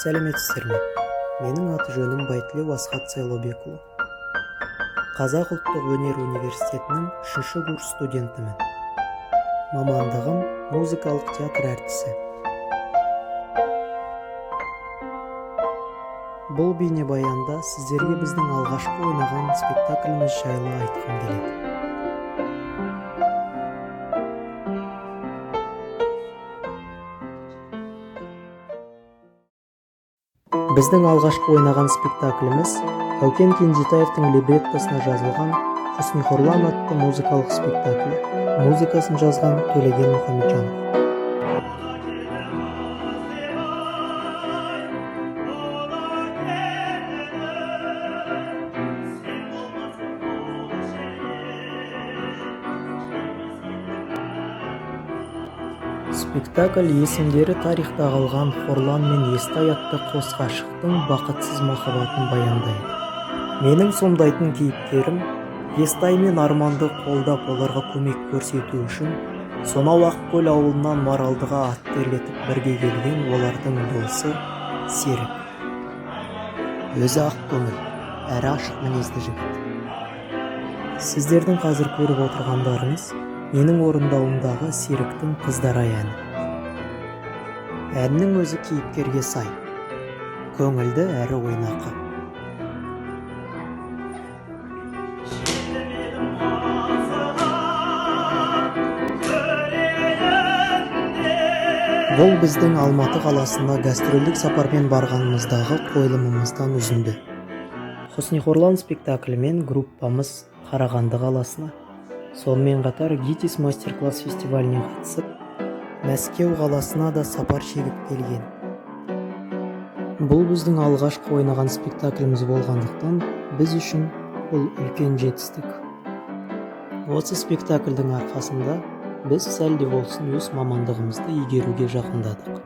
Сәлеметсіздер ме? Менің аты-жөнім Байтілеу Асхат Сайлаубекұлы. Қазақ ұлттық өнер университетінің үшінші курс студентімін. Мамандығым музыкалық театр әртісі. Бұл бейнебаянда сіздерге біздің алғашқы ойнаған спектакліміз жайлы айтқым келеді. Біздің алғашқы ойнаған спектакліміз Кәукен Кенжетаевтың либреттосына жазылған «Хұсни Хорлан» атты музыкалық спектаклі. Музыкасын жазған Төлеген Мұхамеджанов. Спектакль есімдері тарихта қалған Хорлан мен Естай атты қос ғашықтың бақытсыз махаббатын баяндайды. Менің сомдайтын кейіпкерім Естай мен Арманды қолдап, оларға көмек көрсету үшін сонау Ақкөл ауылынан Маралдыға ат терлетіп бірге келген олардың досы Серік. Өзі ақ көңіл, әрі ашық мінезді жігіт. Сіздердің қазір көріп отырғандарыңыз менің орындауымдағы Серіктің «Қыздар-ай» әні. Әннің өзі кейіпкерге сай, көңілді әрі ойнақы. Жетемедім асыға көрейін деп. Бұл біздің Алматы қаласына гастрольдік сапармен барғанымыздағы қойылымымыздан үзінді. «Хұсни Хорлан» спектаклімен группамыз Қарағанды қаласына, сонымен қатар ГИТИС мастер-класс фестиваліне қатысып, Мәскеу қаласына да сапар шегіп келген. Бұл біздің алғашқы ойнаған спектакліміз болғандықтан, біз үшін бұл үлкен жетістік. Осы спектакльдің арқасында біз сәл де болсын өз мамандығымызды игеруге жақындадық.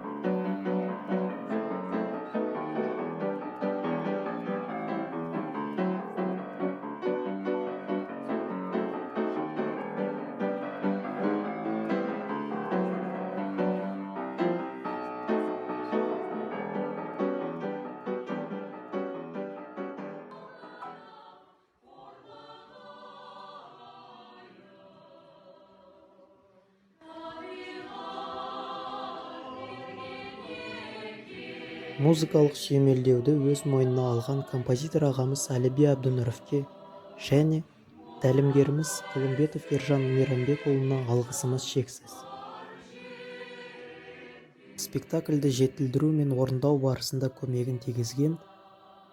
Музыкалық сүйемелдеуді өз мойнына алған композитор ағамыз Әліби Әбдінұровке және тәлімгеріміз Құлымбетов Ержан Мейрамбекұлына алғысымыз шексіз. Спектакльді жетілдіру мен орындау барысында көмегін тигізген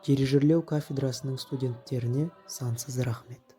дирижерлеу кафедрасының студенттеріне сансыз рахмет.